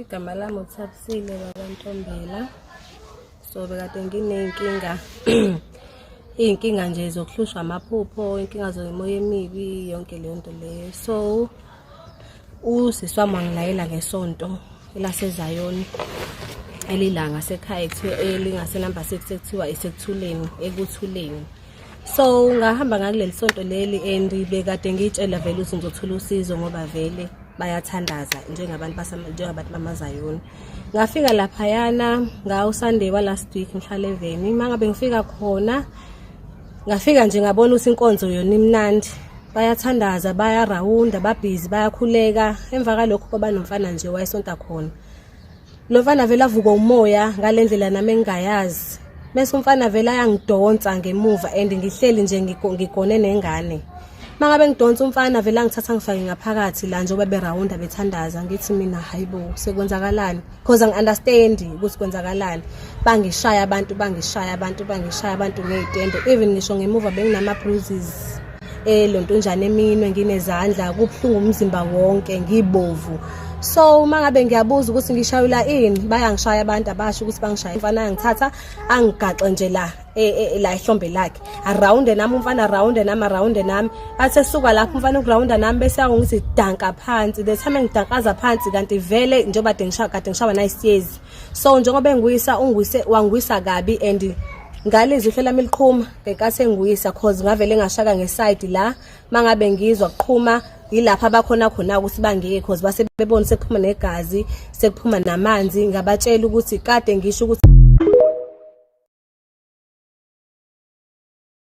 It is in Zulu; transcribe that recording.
Igama lami uThabisile wakwaNtombela. So bekade nginey'nkinga iy'nkinga nje zokuhlushwa amaphupho, iy'nkinga zemimoya emibi, yonke leyo nto leyo. So usisi wami wangilayela ngesonto elaseZayoni elila ngasekhaya kuthiwa elingasenumber 6 ekuthiwa isekuthuleni ekuthuleni. So ngahamba ngakuleli sonto leli and bekade ngiyitshela vele ukuthi ngizothola usizo ngoba vele bayathandaza njengabantu njengabantu bamaZayoni. Ngafika laphayana ngawo Sunday wa last week mhla 11 mangabe ngifika khona ngafika nje ngabona ukuthi inkonzo yona imnandi bayathandaza bayarawunda babhizi bayakhuleka emva kalokho kwaba nomfana nje wayesonta khona Lo mfana vele avuka umoya ngale ndlela nami engingayazi. Bese umfana vele ayangidonsa ngemuva and ngihleli nje ngigone nengane. Mangabe ngidonsa umfana vele angithatha ngifake ngaphakathi la njengoba berawunda bethandaza ngithi mina hayibo sekwenzakalani because angi-understand ukuthi kwenzakalani. Bangishaya abantu bangishaya abantu bangishaya abantu ngey'tende even ngisho ngemuva benginama-bruises elontonjana eminwe nginezandla kubuhlungu umzimba wonke ngibovu so uma ngabe ngiyabuza ukuthi ngishayela ini bayangishaya abantu abasho ukuthi bangishaya umfana angithatha angigaxe nje la e, e, e, la ihlombe lakhe arounde nami umfana arounde nami arounde nami athi esuka lapho umfana ukurawunda nami bese angithi danka phansi the time engidankaza phansi kanti vele njengoba kade ngishawa kade ngishawa nayisiyezi so njengoba engwisa ungwise wangwisa kabi and ngalizwa ihlo lami liqhuma ngenkathi engwisa cause ngavele ngashaka ngeside la mangabe ngizwa kuqhuma yilapha abakhona khona ukuthi bangeke cause base bebona sekuphuma negazi sekuphuma namanzi ngabatshela ukuthi kade ngisho ukuthi